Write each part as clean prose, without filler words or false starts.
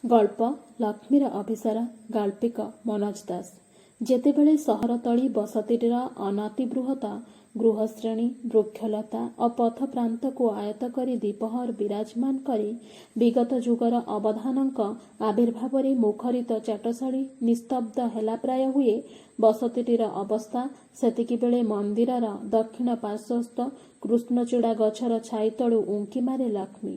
ଗଳ୍ପ ଲକ୍ଷ୍ମୀର ଅଭିସାର, ଗାଳ୍ପିକ ମନୋଜ ଦାସ। ଯେତେବେଳେ ସହରତଳି ବସତିଟିର ଅନତିବୃହତ ଗୃହଶ୍ରେଣୀ, ବୃକ୍ଷଲତା ଓ ପଥପ୍ରାନ୍ତକୁ ଆୟତ୍ତ କରି ଦ୍ୱିପ୍ରହର ବିରାଜମାନ କରି ବିଗତ ଯୁଗର ଅବଧାନଙ୍କ ଆବିର୍ଭାବରେ ମୁଖରିତ ଚାଟଶାଳୀ ନିସ୍ତବ୍ଧ ହେଲା ପ୍ରାୟ ହୁଏ ବସତିଟିର ଅବସ୍ଥା, ସେତିକିବେଳେ ମନ୍ଦିରର ଦକ୍ଷିଣ ପାର୍ଶ୍ୱସ୍ଥ କୃଷ୍ଣଚୂଡ଼ା ଗଛର ଛାଇତଳୁ ଉଙ୍କି ମାରେ ଲକ୍ଷ୍ମୀ।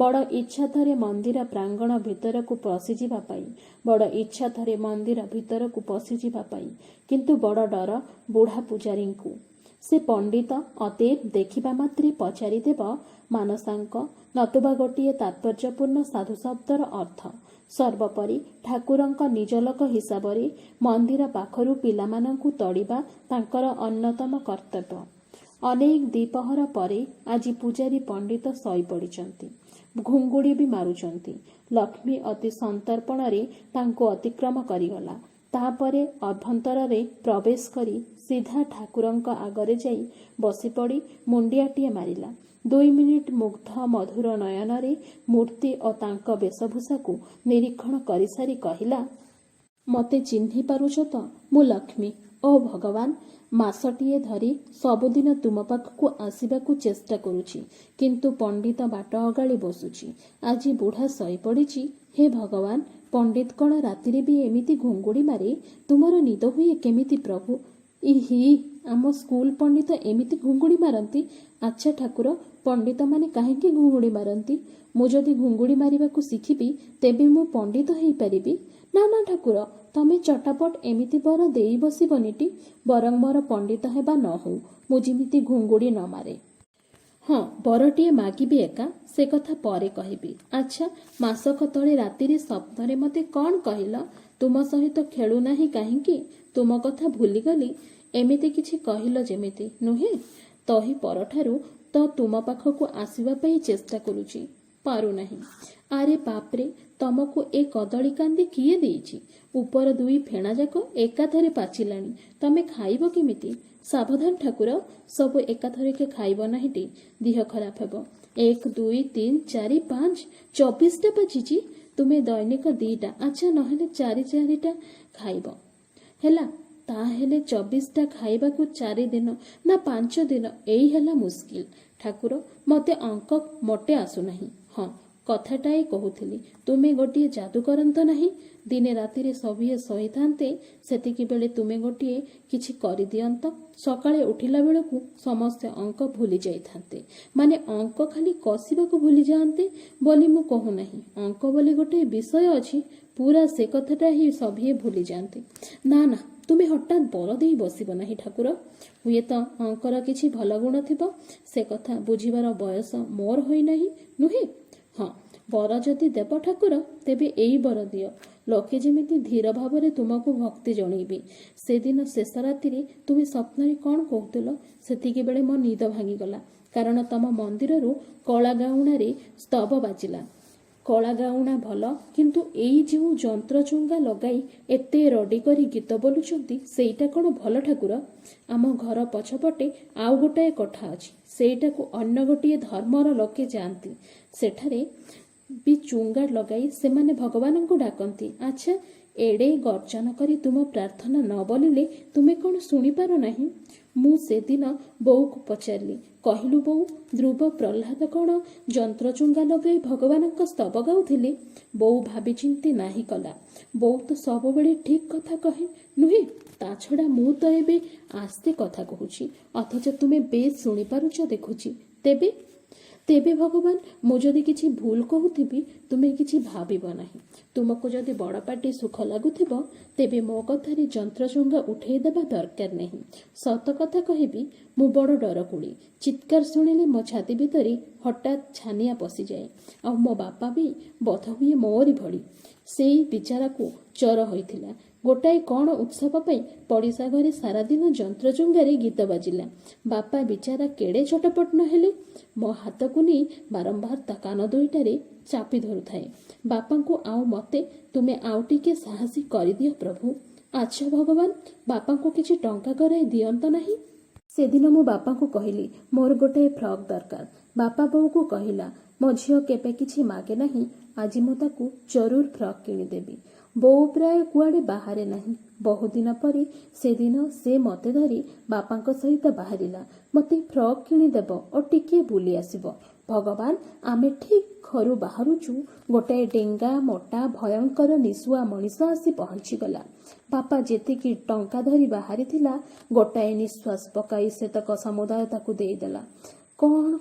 ବଡ଼ ଇଚ୍ଛା ଥରେ ମନ୍ଦିର ପ୍ରାଙ୍ଗଣ ଭିତରକୁ ପଶିଯିବା ପାଇଁ, ବଡ଼ ଇଚ୍ଛା ଥରେ ମନ୍ଦିର ଭିତରକୁ ପଶିଯିବା ପାଇଁ। କିନ୍ତୁ ବଡ଼ ଡର ବୁଢ଼ା ପୂଜାରୀଙ୍କୁ। ସେ ପଣ୍ଡିତ, ଅତଏବ ଦେଖିବା ମାତ୍ରେ ପଚାରିଦେବ ମାନସାଙ୍କ ନତୁବା ଗୋଟିଏ ତାତ୍ପର୍ଯ୍ୟପୂର୍ଣ୍ଣ ସାଧୁଶବ୍ଦର ଅର୍ଥ। ସର୍ବୋପରି ଠାକୁରଙ୍କ ନିଜ ଲୋକ ହିସାବରେ ମନ୍ଦିର ପାଖରୁ ପିଲାମାନଙ୍କୁ ତଡ଼ିବା ତାଙ୍କର ଅନ୍ୟତମ କର୍ତ୍ତବ୍ୟ। ଅନେକ ଦ୍ୱିପ୍ରହର ପରେ ଆଜି ପୂଜାରୀ ପଣ୍ଡିତ ଶୋଇପଡ଼ିଛନ୍ତି। ଘୁଙ୍ଗୁଡ଼ି ବି ମାରୁଛନ୍ତି। ଲକ୍ଷ୍ମୀ ଅତି ସନ୍ତର୍ପଣରେ ତାଙ୍କୁ ଅତିକ୍ରମ କରିଗଲା। ତାପରେ ଅଭ୍ୟନ୍ତରରେ ପ୍ରବେଶ କରି ସିଧା ଠାକୁରଙ୍କ ଆଗରେ ଯାଇ ବସିପଡ଼ି ମୁଣ୍ଡିଆଟିଏ ମାରିଲା। 2 ମିନିଟ୍ ମୁଗ୍ଧ ମଧୁର ନୟନରେ ମୂର୍ତ୍ତି ଓ ତାଙ୍କ ବେଶଭୂଷାକୁ ନିରୀକ୍ଷଣ କରିସାରି କହିଲା, "ମୋତେ ଚିହ୍ନି ପାରୁଛ ତ? ମୁଁ ଲକ୍ଷ୍ମୀ। ଓ ଭଗବାନ, ମାସଟିଏ ଧରି ସବୁଦିନ ତୁମ ପାଖକୁ ଆସିବାକୁ ଚେଷ୍ଟା କରୁଛି, କିନ୍ତୁ ପଣ୍ଡିତ ବାଟ ଅଗାଳି ବସୁଛି। ଆଜି ବୁଢ଼ା ଶୋଇପଡ଼ିଛି। ହେ ଭଗବାନ, ପଣ୍ଡିତ କ'ଣ ରାତିରେ ବି ଏମିତି ଘୁଙ୍ଗୁଡ଼ି ମାରେ? ତୁମର ନିଦ ହୁଏ କେମିତି ପ୍ରଭୁ? ଇହି, ଆମ ସ୍କୁଲ ପଣ୍ଡିତ ଏମିତି ଘୁଙ୍ଗୁଡ଼ି ମାରନ୍ତି? ଆଚ୍ଛା ଠାକୁର, ପଣ୍ଡିତମାନେ କାହିଁକି ଘୁଙ୍ଗୁଡ଼ି ମାରନ୍ତି? ମୁଁ ଯଦି ଘୁଙ୍ଗୁଡ଼ି ମାରିବାକୁ ଶିଖିବି, ତେବେ ମୁଁ ପଣ୍ଡିତ ହେଇପାରିବି? ନା ନା ଠାକୁର, ତମେ ଚଟାପଟ ଏମିତି ବର ଦେଇ ବସିବନିଟି। ବରଂ ମୋର ପଣ୍ଡିତ ହେବା ନ ହଉ, ମୁଁ ଯେମିତି ଘୁଙ୍ଗୁଡ଼ି ନ ମାରେ। ହଁ, ବରଟିଏ ମାଗିବି ଏକା, ସେ କଥା ପରେ କହିବି। ଆଚ୍ଛା, ମାସକ ତଳେ ରାତିରେ ସ୍ୱପ୍ନରେ ମୋତେ କ'ଣ କହିଲ? ତୁମ ସହିତ ଖେଳୁନାହିଁ କାହିଁକି? ତୁମ କଥା ଭୁଲିଗଲି, ଏମିତି କିଛି କହିଲ ଯେମିତି, ନୁହେଁ? ତହିଁ ପରଠାରୁ ତ ତୁମ ପାଖକୁ ଆସିବା ପାଇଁ ଚେଷ୍ଟା କରୁଛି, ପାରୁନାହିଁ। ଆରେ ବାପରେ, ତମକୁ ଏ କଦଳୀ କାନ୍ଦି କିଏ ଦେଇଛି? ଉପର ଦୁଇ ଫେଣାଯାକ ଏକାଥରେ ପାଚିଲାଣି, ତମେ ଖାଇବ କେମିତି? ସାବଧାନ ଠାକୁର, ସବୁ ଏକାଥରକେ ଖାଇବ ନାହିଁଟି, ଦିହ ଖରାପ ହେବ। ଏକ, ଦୁଇ, ତିନି, ଚାରି, ପାଞ୍ଚ, 24ଟା ପାଚିଛି। ତୁମେ ଦୈନିକ 2ଟା, ଆଚ୍ଛା ନହେଲେ ଚାରି ଚାରିଟା ଖାଇବ। ହେଲା, ତାହେଲେ 24ଟା ଖାଇବାକୁ 4 ଦିନ ନା 5 ଦିନ, ଏଇ ହେଲା ମୁସ୍କିଲ। ଠାକୁର, ମୋତେ ଅଙ୍କ ମୋଟେ ଆସୁନାହିଁ। ହଁ, କଥାଟାଏ କହୁଥିଲି, ତୁମେ ଗୋଟିଏ ଯାଦୁ କରନ୍ତ ନାହିଁ? ଦିନେ ରାତିରେ ସଭିଏ ଶୋଇଥାନ୍ତେ, ସେତିକି ବେଳେ ତୁମେ ଗୋଟିଏ କିଛି କରିଦିଅନ୍ତ। ସକାଳେ ଉଠିଲା ବେଳକୁ ସମସ୍ତେ ଅଙ୍କ ଭୁଲି ଯାଇଥାନ୍ତେ। ମାନେ ଅଙ୍କ ଖାଲି କଷିବାକୁ ଭୁଲି ଯାଆନ୍ତେ ବୋଲି ମୁଁ କହୁନାହିଁ। ଅଙ୍କ ବୋଲି ଗୋଟିଏ ବିଷୟ ଅଛି ପୁରା, ସେ କଥାଟା ହିଁ ସଭିଏ ଭୁଲି ଯାଆନ୍ତେ। ନା ନା, ତୁମେ ହଠାତ୍ ବର ଦେଇ ବସିବ ନାହିଁ ଠାକୁର। ହୁଏତ ଅଙ୍କର କିଛି ଭଲ ଗୁଣ ଥିବ, ସେ କଥା ବୁଝିବାର ବୟସ ମୋର ହୋଇନାହିଁ, ନୁହେଁ? ହଁ, ବର ଯଦି ଦେବ ଠାକୁର, ତେବେ ଏଇ ବର ଦିଅ, ଲୋକେ ଯେମିତି ଧୀର ଭାବରେ ତୁମକୁ ଭକ୍ତି ଜଣେଇବେ। ସେଦିନ ଶେଷ ରାତିରେ ତୁମେ ସ୍ୱପ୍ନରେ କ'ଣ କହୁଥିଲ? ସେତିକି ବେଳେ ମୋ ନିଦ ଭାଙ୍ଗିଗଲା, କାରଣ ତମ ମନ୍ଦିରରୁ କଳାଗାଉଣାରେ ସ୍ତବ ବାଜିଲା। କଳାଗାଉଣା ଭଲ, କିନ୍ତୁ ଏଇ ଯେଉଁ ଯନ୍ତ୍ରଚୁଙ୍ଗା ଲଗାଇ ଏତେ ରଡ଼ି କରି ଗୀତ ବୋଲୁଛନ୍ତି, ସେଇଟା କ'ଣ ଭଲ ଠାକୁର? ଆମ ଘର ପଛପଟେ ଆଉ ଗୋଟାଏ କୋଠା ଅଛି, ସେଇଟାକୁ ଅନ୍ୟ ଗୋଟିଏ ଧର୍ମର ଲୋକେ ଯାଆନ୍ତି। ସେଠାରେ ବି ଚୁଙ୍ଗା ଲଗାଇ ସେମାନେ ଭଗବାନଙ୍କୁ ଡାକନ୍ତି। ଆଚ୍ଛା, ଏଡ଼େ ଗର୍ଜନ କରି ତୁମ ପ୍ରାର୍ଥନା ନ ବୋଲିଲେ ତୁମେ କ'ଣ ଶୁଣିପାର ନାହିଁ? ମୁଁ ସେଦିନ ବୋଉକୁ ପଚାରିଲି, କହିଲୁ ବୋଉ, ଧ୍ରୁବ ପ୍ରହ୍ଲାଦ କ'ଣ ଯନ୍ତ୍ରଚୁଙ୍ଗା ଲଗାଇ ଭଗବାନଙ୍କ ସ୍ତବ ଗାଉଥିଲେ? ବୋଉ ଭାବିଚିନ୍ତି ନାହିଁ କଲା। ବୋଉ ତ ସବୁବେଳେ ଠିକ୍ କଥା କହେ, ନୁହେଁ? ତା ଛଡ଼ା ମୁଁ ତ ଏବେ ଆସ୍ତେ କଥା କହୁଛି, ଅଥଚ ତୁମେ ବେଶ୍ ଶୁଣିପାରୁଛ ଦେଖୁଛି। ତେବେ ଭଗବାନ, ମୁଁ ଯଦି କିଛି ଭୁଲ କହୁଥିବି, ତୁମେ କିଛି ଭାବିବ ନାହିଁ। ତୁମକୁ ଯଦି ବଡ଼ ପାଟି ସୁଖ ଲାଗୁଥିବ, ତେବେ ମୋ କଥାରେ ଯନ୍ତ୍ରଚୁଙ୍ଗା ଉଠେଇ ଦେବା ଦରକାର ନାହିଁ। ସତ କଥା କହିବି, ମୁଁ ବଡ଼ ଡରକୁଳି। ଚିତ୍କାର ଶୁଣିଲେ ମୋ ଛାତି ଭିତରେ ହଠାତ୍ ଛାନିଆ ପଶିଯାଏ। ଆଉ ମୋ ବାପା ବି ବୋଧହୁଏ ମୋରି ଭଳି। ସେଇ ବିଚାରାକୁ ଜ୍ୱର ହୋଇଥିଲା। ଗୋଟାଏ କ'ଣ ଉତ୍ସବ ପାଇଁ ପଡ଼ିଶା ଘରେ ସାରାଦିନ ଯନ୍ତ୍ରଚୁଙ୍ଗାରେ ଗୀତ ବାଜିଲା। ବାପା ବିଚାରା କେଡ଼େ ଛଟପଟ ନହେଲେ! ମୋ ହାତକୁ ନେଇ ବାରମ୍ବାର ତା କାନ ଦୁଇଟାରେ ଚାପି ଧରୁଥାଏ। ବାପାଙ୍କୁ ଆଉ ମୋତେ ତୁମେ ଆଉ ଟିକେ ସାହସୀ କରିଦିଅ ପ୍ରଭୁ। ଆଚ୍ଛା ଭଗବାନ, ବାପାଙ୍କୁ କିଛି ଟଙ୍କା କରାଇ ଦିଅନ୍ତ ନାହିଁ? ସେଦିନ ମୁଁ ବାପାଙ୍କୁ କହିଲି, ମୋର ଗୋଟାଏ ଫ୍ରକ୍ ଦରକାର। ବାପା ବୋଉକୁ କହିଲା, ମୋ ଝିଅ କେବେ କିଛି ମାଗେ ନାହିଁ, ଆଜି ମୁଁ ତାକୁ ଜରୁର ଫ୍ରକ୍ କିଣିଦେବି। ବୋଉ ପ୍ରାୟ କୁଆଡ଼େ ବାହାରେ ନାହିଁ। ବହୁଦିନ ପରେ ସେଦିନ ସେ ମୋତେ ଧରି ବାପାଙ୍କ ସହିତ ବାହାରିଲା। ମୋତେ ଫ୍ରକ୍ କିଣିଦେବ ଓ ଟିକିଏ ବୁଲି ଆସିବ। ଭଗବାନ, ଆମେ ଠିକ୍ ଘରୁ ବାହାରୁଛୁ, ଗୋଟାଏ ଡେଙ୍ଗା ମୋଟା ଭୟଙ୍କର ନିଶୁଆ ମଣିଷ ଆସି ପହଞ୍ଚିଗଲା। ବାପା ଯେତିକି ଟଙ୍କା ଧରି ବାହାରିଥିଲା, ଗୋଟାଏ ନିଶ୍ୱାସ ପକାଇ ସେତକ ସମୁଦାୟ ତାକୁ ଦେଇଦେଲା। କ'ଣ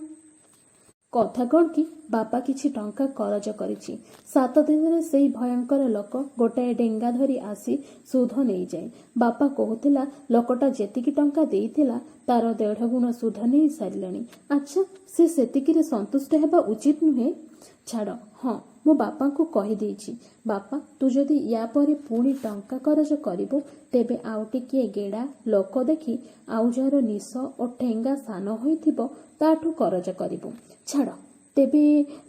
କଥା କ'ଣ କି, ବାପା କିଛି ଟଙ୍କା କରଜ କରିଛି। 7 ଦିନରେ ସେଇ ଭୟଙ୍କର ଲୋକ ଗୋଟାଏ ଡେଙ୍ଗା ଧରି ଆସି ସୁଧ ନେଇଯାଏ। ବାପା କହୁଥିଲା, ଲୋକଟା ଯେତିକି ଟଙ୍କା ଦେଇଥିଲା ତାର ଦେଢ଼ ଗୁଣ ସୁଧ ନେଇ ସାରିଲାଣି। ଆଚ୍ଛା, ସେ ସେତିକିରେ ସନ୍ତୁଷ୍ଟ ହେବା ଉଚିତ ନୁହେଁ? ଛାଡ଼। ହଁ, ମୁଁ ବାପାଙ୍କୁ କହିଦେଇଛି, ବାପା, ତୁ ଯଦି ୟା ପରେ ପୁଣି ଟଙ୍କା କରଜ କରିବୁ, ତେବେ ଆଉ ଟିକିଏ ଗେଡ଼ା ଲୋକ ଦେଖି, ଆଉ ଯାହାର ନିଶ ଓ ଠେଙ୍ଗା ସାନ ହୋଇଥିବ, ତାଠୁ କରଜ କରିବୁ। ଛାଡ଼। ତେବେ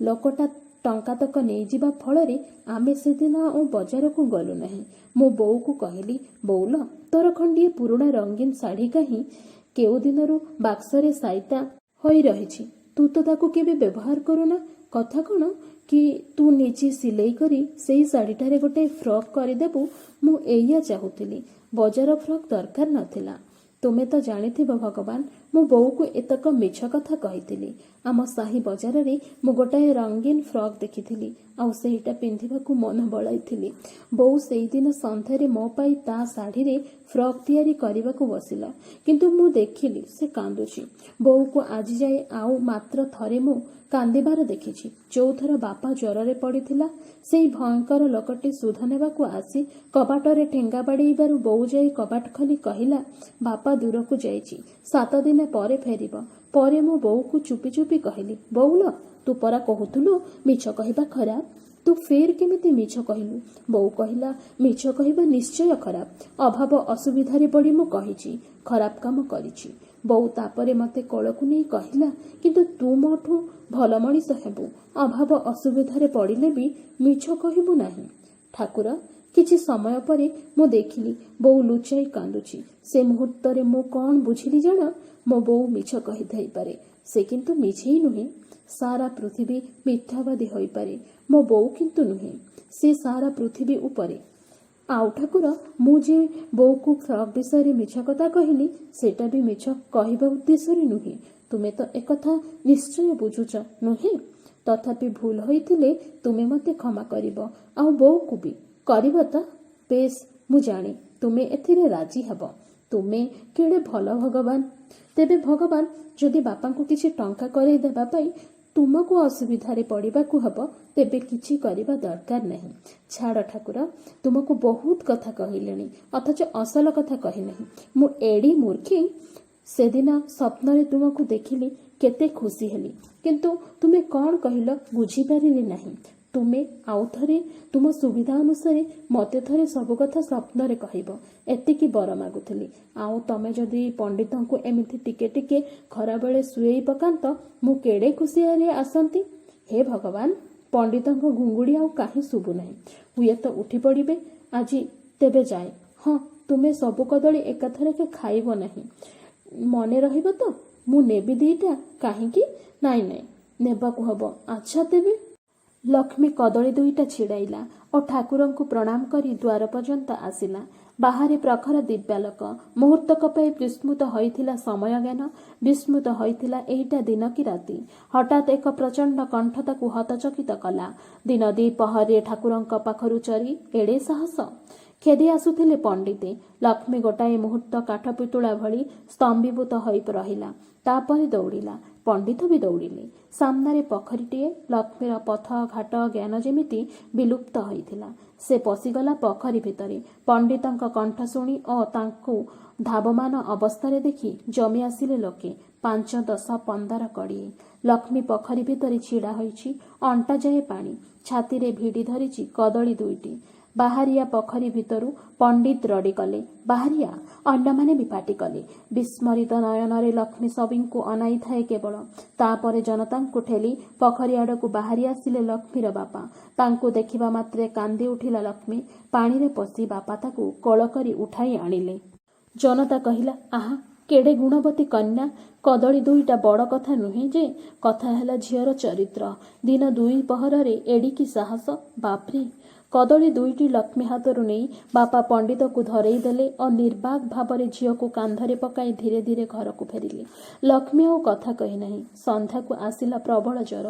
ଲୋକଟା ଟଙ୍କାତକ ନେଇଯିବା ଫଳରେ ଆମେ ସେଦିନ ଆଉ ବଜାରକୁ ଗଲୁ ନାହିଁ। ମୁଁ ବୋଉକୁ କହିଲି, ବୋଉଲ, ତୋର ଖଣ୍ଡିଏ ପୁରୁଣା ରଙ୍ଗୀନ ଶାଢ଼ୀ କାହିଁ କେଉଁ ଦିନରୁ ବାକ୍ସରେ ସାଇତା ହୋଇ ରହିଛି। ତୁ ତ ତାକୁ କେବେ ବ୍ୟବହାର କରୁନା। କଥା କ'ଣ କି, ତୁ ନିଜେ ସିଲେଇ କରି ସେଇ ଶାଢ଼ୀଟାରେ ଗୋଟେ ଫ୍ରକ୍ କରିଦେବୁ। ମୁଁ ଏଇଆ ଚାହୁଁଥିଲି। ବଜାର ଫ୍ରକ୍ ଦରକାର ନଥିଲା। ତୁମେ ତ ଜାଣିଥିବ ଭଗବାନ, ମୁଁ ବୋଉକୁ ଏତକ ମିଛ କଥା କହିଥିଲି। ଆମ ସାହି ବଜାରରେ ମୁଁ ଗୋଟାଏ ରଙ୍ଗୀନ ଫ୍ରକ୍ ଦେଖିଥିଲି ଆଉ ସେଇଟା ପିନ୍ଧିବାକୁ ମନ ବଳାଇଥିଲି। ବୋଉ ସେଇଦିନ ସନ୍ଧ୍ୟାରେ ମୋ ପାଇଁ ତା ଶାଢ଼ୀରେ ଫ୍ରକ୍ ତିଆରି କରିବାକୁ ବସିଲା। କିନ୍ତୁ ମୁଁ ଦେଖିଲି ସେ କାନ୍ଦୁଛି। ବୋଉକୁ ଆଜିଯାଏ ଆଉ ମାତ୍ର ଥରେ ମୁଁ କାନ୍ଦିବାର ଦେଖିଛି, ଯୋଉଥର ବାପା ଜ୍ୱରରେ ପଡ଼ିଥିଲା। ସେଇ ଭୟଙ୍କର ଲୋକଟି ସୁଧ ନେବାକୁ ଆସି କବାଟରେ ଠେଙ୍ଗା ବାଡ଼େଇବାରୁ ବୋଉ ଯାଇ କବାଟ ଖୋଲି କହିଲା, ବାପା ଦୂରକୁ ଯାଇଛି, 7 ଦିନ ପରେ ଫେରିବ। ପରେ ମୁଁ ବୋଉକୁ ଚୁପି ଚୁପି କହିଲି, ବୋଉଲ, ତୁ ପରା କହୁଥିଲୁ ମିଛ କହିବା ଖରାପ, ତୁ ଫେର କେମିତି ମିଛ କହିଲୁ? ବୋଉ କହିଲା, ମିଛ କହିବା ନିଶ୍ଚୟ ଖରାପ। ଅଭାବ ଅସୁବିଧାରେ ପଡ଼ି ମୁଁ କହିଛି, ଖରାପ କାମ କରିଛି। ବୋଉ ତାପରେ ମୋତେ କୋଳକୁ ନେଇ କହିଲା, କିନ୍ତୁ ତୁ ମୋଠୁ ଭଲ ମଣିଷ ହେବୁ। ଅଭାବ ଅସୁବିଧାରେ ପଡ଼ିଲେ ବି ମିଛ କହିବୁ ନାହିଁ। ଠାକୁର, କିଛି ସମୟ ପରେ ମୁଁ ଦେଖିଲି ବୋଉ ଲୁଚାଇ କାନ୍ଦୁଛି। ସେ ମୁହୂର୍ତ୍ତରେ ମୁଁ କ'ଣ ବୁଝିଲି ଜାଣ? ମୋ ବୋଉ ମିଛ କହିଥାଇପାରେ, ସେ କିନ୍ତୁ ମିଛେଇ ନୁହେଁ। ସାରା ପୃଥିବୀ ମିଥ୍ୟାବାଦୀ ହୋଇପାରେ, ମୋ ବୋଉ କିନ୍ତୁ ନୁହେଁ। ସେ ସାରା ପୃଥିବୀ ଉପରେ। ଆଉ ଠାକୁର, ମୁଁ ଯେ ବୋଉକୁ ଫ୍ରକ୍ ବିଷୟରେ ମିଛ କଥା କହିଲି, ସେଇଟା ବି ମିଛ କହିବା ଉଦ୍ଦେଶ୍ୟରେ ନୁହେଁ। ତୁମେ ତ ଏକଥା ନିଶ୍ଚୟ ବୁଝୁଛ, ନୁହେଁ? ତଥାପି ଭୁଲ ହୋଇଥିଲେ ତୁମେ ମୋତେ କ୍ଷମା କରିବ ଆଉ ବୋଉକୁ ବି କରିବ ତ? ବେଶ, ମୁଁ ଜାଣେ ତୁମେ ଏଥିରେ ରାଜି ହେବ। ତୁମେ କେଡ଼େ ଭଲ ଭଗବାନ! ତେବେ ଭଗବାନ, ଯଦି ବାପାଙ୍କୁ କିଛି ଟଙ୍କା କରେଇ ଦେବା ପାଇଁ ତୁମକୁ ଅସୁବିଧାରେ ପଡ଼ିବାକୁ ହେବ, ତେବେ କିଛି କରିବା ଦରକାର ନାହିଁ। ଛାଡ଼ ଠାକୁର, ତୁମକୁ ବହୁତ କଥା କହିଲେଣି, ଅଥଚ ଅସଲ କଥା କହିନାହିଁ। ମୁଁ ଏଡ଼ି ମୂର୍ଖୀ। ସେଦିନ ସ୍ୱପ୍ନରେ ତୁମକୁ ଦେଖିଲି, କେତେ ଖୁସି ହେଲି। କିନ୍ତୁ ତୁମେ କ'ଣ କହିଲ ବୁଝିପାରିଲି ନାହିଁ। ତୁମେ ଆଉ ଥରେ ତୁମ ସୁବିଧା ଅନୁସାରେ ମୋତେ ଥରେ ସବୁ କଥା ସ୍ୱପ୍ନରେ କହିବ, ଏତିକି ବର ମାଗୁଥିଲି। ଆଉ ତମେ ଯଦି ପଣ୍ଡିତଙ୍କୁ ଏମିତି ଟିକେ ଟିକେ ଖରାବେଳେ ଶୁଏଇ ପକାନ୍ତ, ମୁଁ କେଡ଼େ ଖୁସିରେ ଆସନ୍ତି। ହେ ଭଗବାନ, ପଣ୍ଡିତଙ୍କ ଘୁଙ୍ଗୁଡ଼ି ଆଉ କାହିଁ ଶୁଭୁନାହିଁ। ହୁଏତ ଉଠି ପଡ଼ିବେ ଆଜି। ତେବେ ଯାଏ। ହଁ, ତୁମେ ସବୁ କଦଳୀ ଏକାଥରକେ ଖାଇବ ନାହିଁ, ମନେ ରହିବ ତ? ମୁଁ ନେବି ଦିଇଟା। କାହିଁକି? ନାଇଁ ନାଇଁ, ନେବାକୁ ହବ। ଆଚ୍ଛା ତେବେ। ଲକ୍ଷ୍ମୀ କଦଳୀ ଦୁଇଟା ଛିଡ଼ାଇଲା ଓ ଠାକୁରଙ୍କୁ ପ୍ରଣାମ କରି ଦ୍ୱାର ପର୍ଯ୍ୟନ୍ତ ଆସିଲା। ବାହାରେ ପ୍ରଖର ଦିବ୍ୟାଲୋକ। ମୁହୂର୍ତ୍ତକ ପାଇଁ ବିସ୍ମୃତ ହୋଇଥିଲା ସମୟ ଜ୍ଞାନ, ବିସ୍ମୃତ ହୋଇଥିଲା ଏଇଟା ଦିନ କି ରାତି। ହଠାତ୍ ଏକ ପ୍ରଚଣ୍ଡ କଣ୍ଠ ତାକୁ ହତଚକିତ କଲା। ଦିନ ଦ୍ୱିପହରରେ ଠାକୁରଙ୍କ ପାଖରୁ ଚୋରି, ଏଡ଼େ ସାହସ! ଖେଦି ଆସୁଥିଲେ ପଣ୍ଡିତେ। ଲକ୍ଷ୍ମୀ ଗୋଟାଏ ମୁହୂର୍ତ୍ତ କାଠ ପିତୁଳା ଭଳି ସ୍ତମ୍ଭୀଭୂତ ହୋଇ ରହିଲା। ତାପରେ ଦୌଡ଼ିଲା। ପଣ୍ଡିତ ବି ଦୌଡ଼ିଲେ। ସାମ୍ନାରେ ପୋଖରୀଟିଏ। ଲକ୍ଷ୍ମୀର ପଥ ଘାଟ ଜ୍ଞାନ ଯେମିତି ବିଲୁପ୍ତ ହୋଇଥିଲା। ସେ ପଶିଗଲା ପୋଖରୀ ଭିତରେ। ପଣ୍ଡିତଙ୍କ କଣ୍ଠ ଶୁଣି ଓ ତାଙ୍କୁ ଧାବମାନ ଅବସ୍ଥାରେ ଦେଖି ଜମି ଆସିଲେ ଲୋକେ, 5, 10, 15, 20। ଲକ୍ଷ୍ମୀ ପୋଖରୀ ଭିତରେ ଛିଡ଼ା ହୋଇଛି। ଅଣ୍ଟା ଯାଏ ପାଣି। ଛାତିରେ ଭିଡ଼ି ଧରିଛି କଦଳୀ ଦୁଇଟି। ବାହାରିଆ ପୋଖରୀ ଭିତରୁ, ପଣ୍ଡିତ ରଡ଼ି କଲେ, ବାହାରିଆ! ଅନ୍ୟମାନେ ବି ପାଟି କଲେ। ବିସ୍ମିତ ନୟନରେ ଲକ୍ଷ୍ମୀ ସଭିଙ୍କୁ ଅନାଇଥାଏ କେବଳ। ତାପରେ ଜନତାଙ୍କୁ ଠେଲି ପୋଖରୀ ଆଡ଼କୁ ବାହାରି ଆସିଲେ ଲକ୍ଷ୍ମୀର ବାପା। ତାଙ୍କୁ ଦେଖିବା ମାତ୍ରେ କାନ୍ଦି ଉଠିଲା ଲକ୍ଷ୍ମୀ। ପାଣିରେ ପଶି ବାପା ତାକୁ କୋଳ କରି ଉଠାଇ ଆଣିଲେ। ଜନତା କହିଲା, ଆହା, କେଡ଼େ ଗୁଣବତୀ କନ୍ୟା! କଦଳୀ ଦୁଇଟା ବଡ଼ କଥା ନୁହେଁ ଯେ, କଥା ହେଲା ଝିଅର ଚରିତ୍ର। ଦିନ ଦୁଇପହରରେ ଏଡ଼ିକି ସାହସ! ବାପ୍ରେ! କଦଳୀ ଦୁଇଟି ଲକ୍ଷ୍ମୀ ହାତରୁ ନେଇ ବାପା ପଣ୍ଡିତକୁ ଧରେଇ ଦେଲେ ଓ ନିର୍ବାକ ଭାବରେ ଝିଅକୁ କାନ୍ଧରେ ପକାଇ ଧୀରେ ଧୀରେ ଘରକୁ ଫେରିଲେ। ଲକ୍ଷ୍ମୀ ଆଉ କଥା କହିନାହିଁ। ସନ୍ଧ୍ୟାକୁ ଆସିଲା ପ୍ରବଳ ଜ୍ୱର।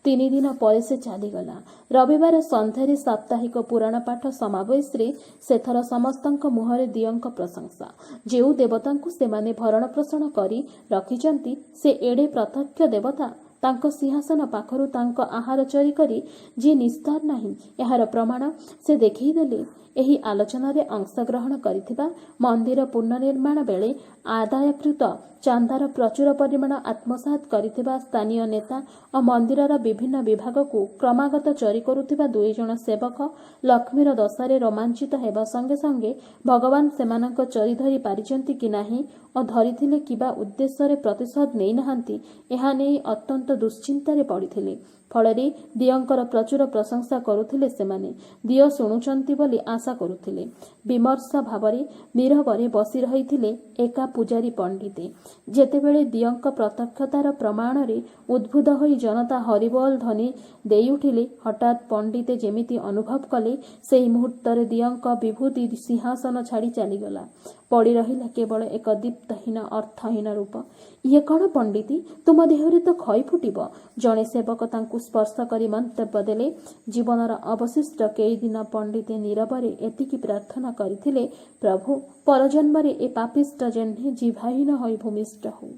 3 ଦିନ ପରେ ସେ ଚାଲିଗଲା। ରବିବାର ସନ୍ଧ୍ୟାରେ ସାପ୍ତାହିକ ପୁରାଣ ପାଠ ସମାବେଶରେ ସେଥର ସମସ୍ତଙ୍କ ମୁହଁରେ ଦିଅଙ୍କ ପ୍ରଶଂସା। ଯେଉଁ ଦେବତାଙ୍କୁ ସେମାନେ ଭରଣପୋଷଣ କରି ରଖିଛନ୍ତି, ସେ ଏଡ଼େ ପ୍ରତ୍ୟକ୍ଷ ଦେବତା, ତାଙ୍କ ସିଂହାସନ ପାଖରୁ ତାଙ୍କ ଆହାର ଚୋରି କରି ଯେ ନିସ୍ତାର ନାହିଁ, ଏହାର ପ୍ରମାଣ ସେ ଦେଖେଇଦେଲେ। ଏହି ଆଲୋଚନାରେ ଅଂଶଗ୍ରହଣ କରିଥିବା, ମନ୍ଦିର ପୁନର୍ନିର୍ମାଣ ବେଳେ ଆଦାୟକୃତ ଚାନ୍ଦାର ପ୍ରଚୁର ପରିମାଣ ଆତ୍ମସାତ୍ କରିଥିବା ସ୍ଥାନୀୟ ନେତା ଓ ମନ୍ଦିରର ବିଭିନ୍ନ ବିଭାଗକୁ କ୍ରମାଗତ ଚୋରି କରୁଥିବା ଦୁଇଜଣ ସେବକ ଲକ୍ଷ୍ମୀର ଦଶାରେ ରୋମାଞ୍ଚିତ ହେବା ସଙ୍ଗେ ସଙ୍ଗେ ଭଗବାନ ସେମାନଙ୍କ ଚୋରି ଧରି ପାରିଛନ୍ତି କି ନାହିଁ ଓ ଧରିଥିଲେ କିବା ଉଦ୍ଦେଶ୍ୟରେ ପ୍ରତିଶୋଧ ନେଇନାହାନ୍ତି, ଏହା ନେଇ ଅତ୍ୟନ୍ତ ଦୁଶ୍ଚିନ୍ତାରେ ପଡ଼ିଥିଲେ। ଫଳରେ ଦିଅଙ୍କର ପ୍ରଚୁର ପ୍ରଶଂସା କରୁଥିଲେ ସେମାନେ। ଦିଅ ଶୁଣୁଛନ୍ତି ବୋଲି ଆଶା କରୁଥିଲେ। ବିମର୍ଷ ଭାବରେ ନୀରବରେ ବସି ରହିଥିଲେ ଏକା ପୂଜାରୀ ପଣ୍ଡିତେ। ଯେତେବେଳେ ଦିଅଙ୍କ ପ୍ରତ୍ୟକ୍ଷତାର ପ୍ରମାଣରେ ଉଦ୍ବୁଦ୍ଧ ହୋଇ ଜନତା ହରିବୋଲ ଧ୍ୱନି ଦେଇଉଠିଲେ, ହଠାତ୍ ପଣ୍ଡିତେ ଯେମିତି ଅନୁଭବ କଲେ, ସେହି ମୁହୂର୍ତ୍ତରେ ଦିଅଙ୍କ ବିଭୂତି ସିଂହାସନ ଛାଡ଼ି ଚାଲିଗଲା। ପଡ଼ି ରହିଲା କେବଳ ଏକ ଦୀପ୍ତହୀନ, ଅର୍ଥହୀନ ରୂପ। "ଇଏ କ'ଣ ପଣ୍ଡିତେ? ତୁମ ଦେହରେ ତ ଖଇ ଫୁଟିବ!" ଜଣେ ସେବକ ତାଙ୍କୁ ସ୍ପର୍ଶ କରି ମନ୍ତବ୍ୟ ଦେଲେ। ଜୀବନର ଅବଶିଷ୍ଟ କେଇଦିନ ପଣ୍ଡିତେ ନୀରବରେ ଏତିକି ପ୍ରାର୍ଥନା କରିଥିଲେ, "ପ୍ରଭୁ, ପରଜନ୍ମରେ ଏ ପାପିଷ୍ଠ ଯେହ୍ନେ ଜିହ୍ୱାହୀନ ହୋଇ ଭୂମିଷ୍ଠ ହେଉ।"